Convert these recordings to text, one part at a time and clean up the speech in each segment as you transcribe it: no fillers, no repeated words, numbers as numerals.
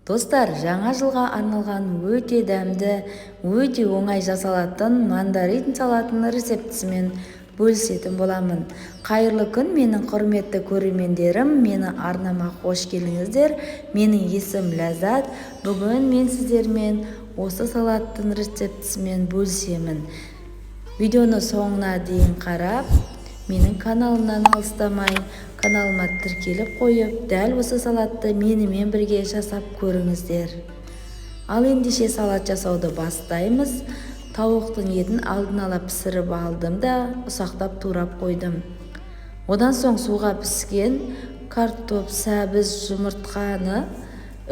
Достар, жаңа жылға арналған өте дәмді, өте оңай жасалатын мандарин салатының рецептісімен бөлісетін боламын. Қайырлы күн, менің құрметті көрермендерім, мені арнама қош келдіңіздер. Менің есімім Ләззат. Бүгін мен сіздермен осы салаттың рецептісімен бөлісемін. Видеоны соңына дейін қарап, менің каналымнан алыстамай, каналыма тіркеліп қойып, дәл осы салатты менімен бірге жасап көріңіздер. Ал ендеше салат жасауды бастаймыз. Тауықтың етін алдын ала пісіріп алдым да, ұсақтап турап қойдым. Одан соң суға піскен картоп, сәбіз, жұмыртқаны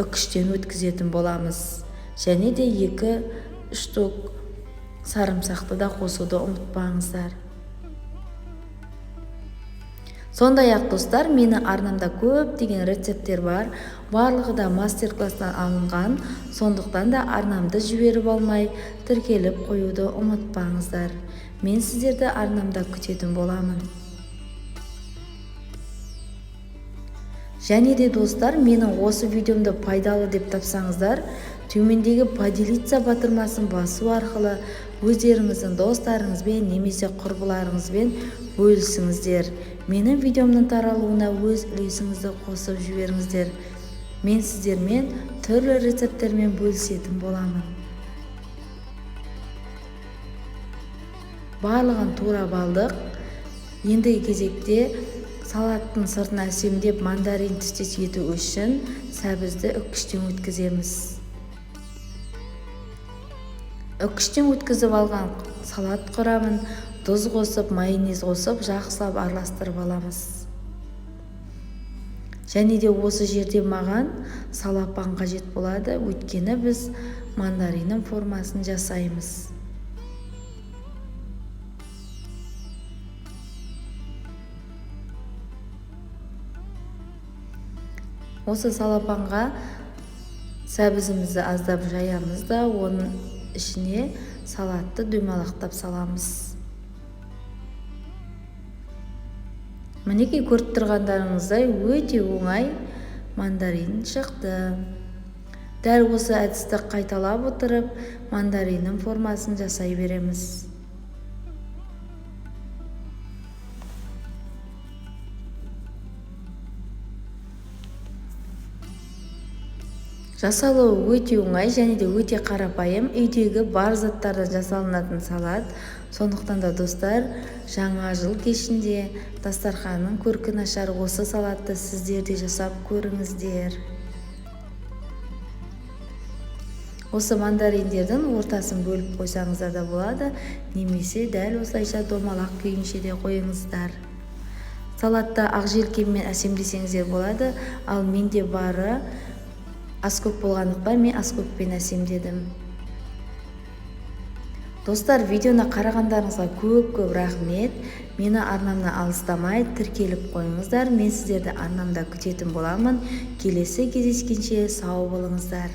үкіштен өткізетін боламыз. Және де 2 штук сарымсақты да қосуды ұмытпаңыздар. Сондай-ақ, достар, мені арнамда көптеген рецепттер бар, барлығы да мастер-класстан алынған, сондықтан да арнамды жіберіп алмай, тіркеліп қоюды ұмытпаңыздар. Мен сіздерді арнамда күтетін боламын. Және де, достар, менің осы видеомды пайдалы деп тапсаңыздар, төмендегі поделиться батырмасын басу арқылы өздеріңіздің достарыңызбен немесе құрбыларыңызбен бөлісіңіздер. Менің видеомның таралуына өз үлесіңізді қосып жіберіңіздер. Мен сіздермен түрлі рецепттермен бөлісетін боламын. Барлығын турап алдық. Ендігі кезекте салаттың сыртын әсемдеп мандарин түстес ету үшін сәбізді үккіштен өткіземіз. Үккіштен өткізіп алған салат құрамын тұз қосып, майонез қосып, жақсылап араластырып аламыз. Және де осы жерде маған салапан қажет болады, өйткені біз мандариннің формасын жасаймыз. Осы салапанға сәбізімізді аздап жаямыз да, оның ішіне салатты домалақтап саламыз. Мінекей, көріп тұрғандарыңыздай өте оңай мандарин шықты. Дәл осы әдісті қайталап отырып, мандариннің формасын жасай береміз. Жасалуы өте оңай және де өте қарапайым, үйдегі бар заттардан жасалынатын салат. Сондықтан да, достар, жаңа жыл кешінде дастарханның көркін ашар осы салатты сіздер де жасап көріңіздер. Осы мандариндердің ортасын бөліп қойсаңыздар да болады, немесе дәл осылайша домалақ күйінше де қойыңыздар. Салатты ақ желкенмен әсемдесеңіздер болады, ал менде бары аскөк болғандықтан мен аскөкпен әсемдедім. Достар, видеоны қарағандарыңызға көп-көп рахмет. Мені арнамнан алыстамай тіркеліп қойыңыздар. Мен сіздерді арнамда күтетін боламын. Келесі кездескенше сау болыңыздар.